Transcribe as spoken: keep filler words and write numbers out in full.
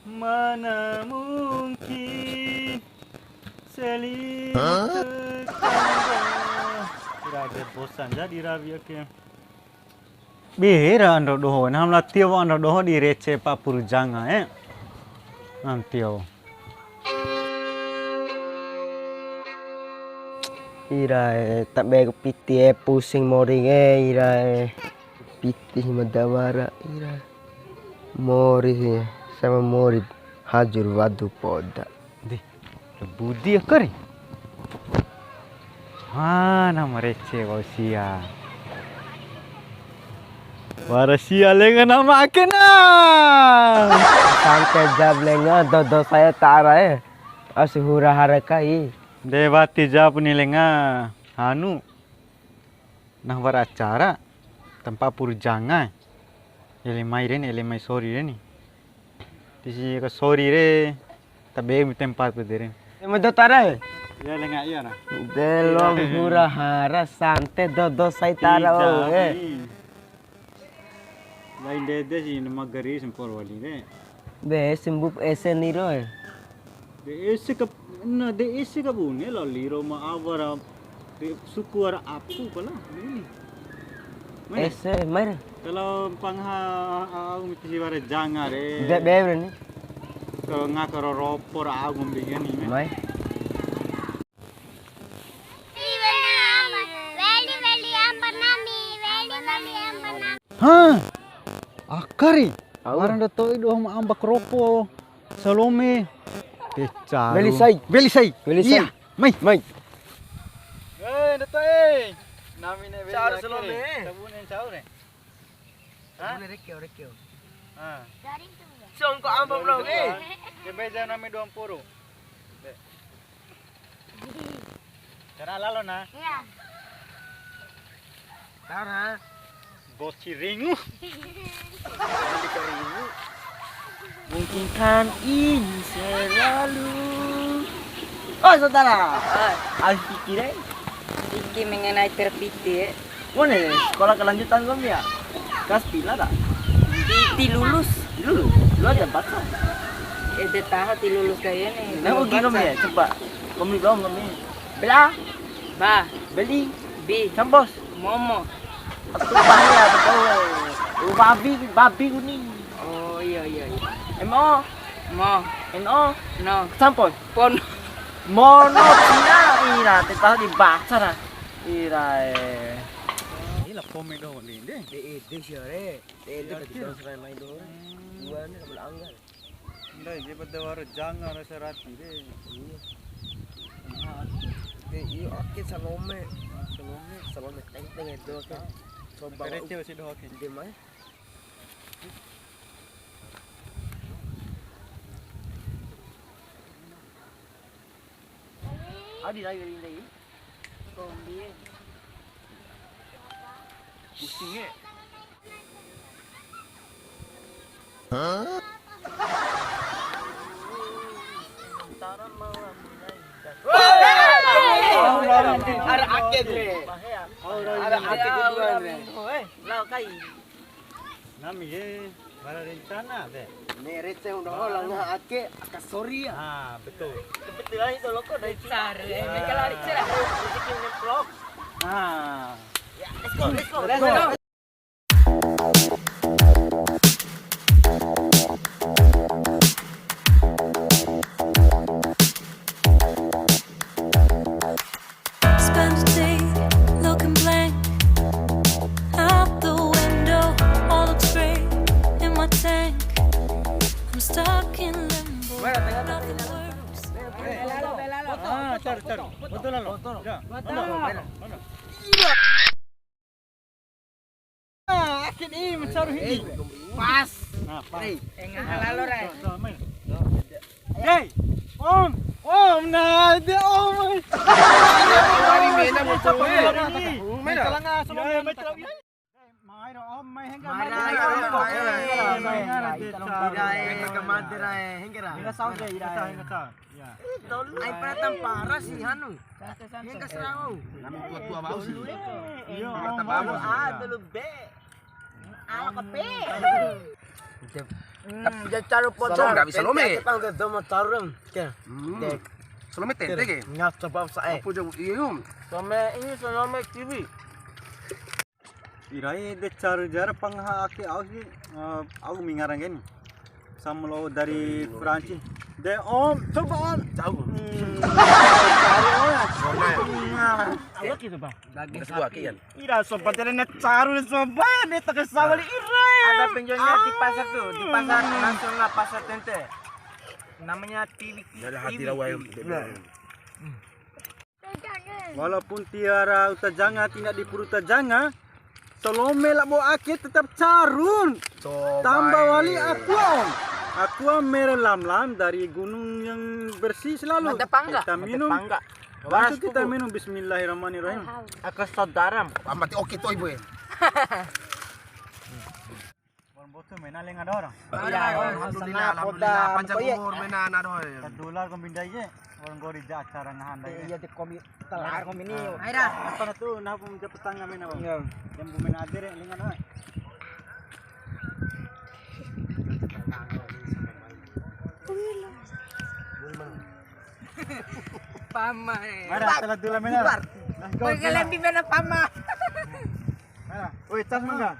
Mana mungkin selimut terkandang. Ira de bosan jadi rawi ake. Bira ando doho, nam la tio ando doho di rece pa puru janga, eh. Nam tio. Ira, eh, tabe ku piti, eh, pusing mori, eh, ira, eh. Piti si ma da wara, ira. Mori si, sama mori hajur wadu poda. Di, la Budi aka re. Ah, nama rece wa'u sia. Wara sia lenga nama ake na. Santai jap lenga, dodo saya tara e. Asi hura hara kai. De wati jap ni lenga. Anu. Nah, wara acara, tempat puru janga. Ele mai re ni, ele mai sori re ni. Tisi ka sori re, tabe mi tempat pede re. Ema do tara e? Ya, lenga iya na. De lo hura hara sante dodo sai tara o, eh. Lain dede si, nama gari sempol wali re. Be, sembup ese ni ro e. De ese ka, na de ese ka bune lo liro ma awara. De suku ara apu pala ini. Mai. Ese, mai re. Kalau pangha au miti si wara janga re. De be re ni. Kalau ngaka ro ropo ra au ngombingan ni, mai. Mai. Weli, weli amba nami, weli, weli amba nami. Ha, aka re. Au. Wara nda to'i doho ma amba kropo. Salome. Pecaru. Weli sai. Weli sai. Weli sai. Iya. Mai. Mai. Eh, nda to'i. Nami ne weli. Caru aka re. Salome. Sabune caru re. Ha? Boleh rekeo, rekeo. Ha. Songko amba belum, eh. Kebe ja nami dua mpuru. Cara lalo na? Iya. Cara. Boci ringu. Mungkinkan ini selalu. Oh, saudara. Hai. Habis pikir, eh? Fikir mengenai terpiti, eh. Mone, sekolah kelanjutan kau ya? Kelas pila dah? Ti, ti lulus. Lulus? Lu aja baca. Eh, de taha ti lulus kayak ini. Nah, gini ya, coba. Kami belum, kami. Bela. Ba. Beli. Bi. Campos. Momo. Atu bahaya, betul. Babi, babi kuning. Oh, iya, iya, iya. M O. Mo. N O. No. Campos. Pon. Mono Cina, ira, te tahu dibaca, nah. Ira, eh. Ini lah komen doho ni, deh. De ede sia re. De ede tadi terus main-main doho. Dua ni kabel anggar. Ndai, dia pada wara janga rasa rati, deh. Iya. De, iya, oke, Salome. Salome. Salome, teng, teng, itu, oke. Coba. Receh, masih doho, oke. Dia main. Adi lagi, lagi. Kombi. Pusing, eh. Hah? Antara malam ini. Ara ake, Dre. Ara ake duluan, Dre. Lao kai. Nami ke, bara rencana de. Ne rece udah hola ngaha ake, aka sori ya. Ah, betul. Kebetulan itu loko dari Cina. Cari, eh, mereka lari cerah. Rezeki ini vlog. Ah. Ya, let's go, let's go. Let's go. Spend the day looking blank out the window, all looks gray in my tank. I'm stuck in limbo, nothing works. Ah, taruh, taruh. Foto lalo. Ya. Foto. Mana? Mana? Ah, akhir ini mencari ini. Pas. Nah, pas. Enggak halal, Re. Tuh, tuh, main. Hei, Om, Om, nah, dia Om. Hari ini mau coba ini. Main lah. Celana sama. Ya, ya, main celana. Mai ro, Om, mai hengga, mai. Mai ro, mai ro, mai ro. Mai ro, mai ro. Mai ro, mai ro. Mai ro, mai ro. Mai ro, mai ro. Mai ro, mai ro. Ai, pernah tampara si Hanu. Yang ke Serau. Nami tua-tua bau si. Iya, Om. Bau A dulu, B. Ala ke B. Hmm, dia caru poda. Salome, nggak bisa lome. Kita udah domo caru, Ram. Oke. Hmm. Dek. Salome tente ke? Nggak coba sa'e. Apa jauh? Iya, Om. Salome ini salome kiwi. Irae de caru jara pangaha ake au si, eh, au mi ngarang geni. Sama lo dari Perancis. De Om, coba Om. Jauh. Hmm. Caru, Om. Nah. Ayo gitu, Bang. Daging sapi. Ira sobat, ira na caru sobat, ne tak sawali ira. Ada penjualnya di pasar tuh, di pasar nasional, pasar Tente. Namanya Tiwi. Dari hati Tiwi, rawa yang Tiwi. Walaupun tiwara uta janga, tidak dipuru uta janga, salome labo ake tetap carun. Coba. Tambah wali aqua, Om. Aqua Mere Lam Lam dari gunung yang bersih selalu. Ada pangga. Kita minum. Ada pangga. Langsung kita minum. Bismillahirrahmanirrahim. Aku saudara. Amati oke toh, Ibu, ya. Orang botu mena lenga doho. Iya, alhamdulillah, alhamdulillah. Panjang umur mena ana doho. Tertular kombin dai je. Orang gori ja acara nahan dai. Iya, di komi telar komi ni. Aira. Apa na tu, nah, aku menjawab petang mena, Bang. Iya. Yang bu mena aja, lenga doho. Pama, eh. Mara, telat dulu, mena. Let's go. Pakai lembi mena pama. Mara. Woi, cas mangga.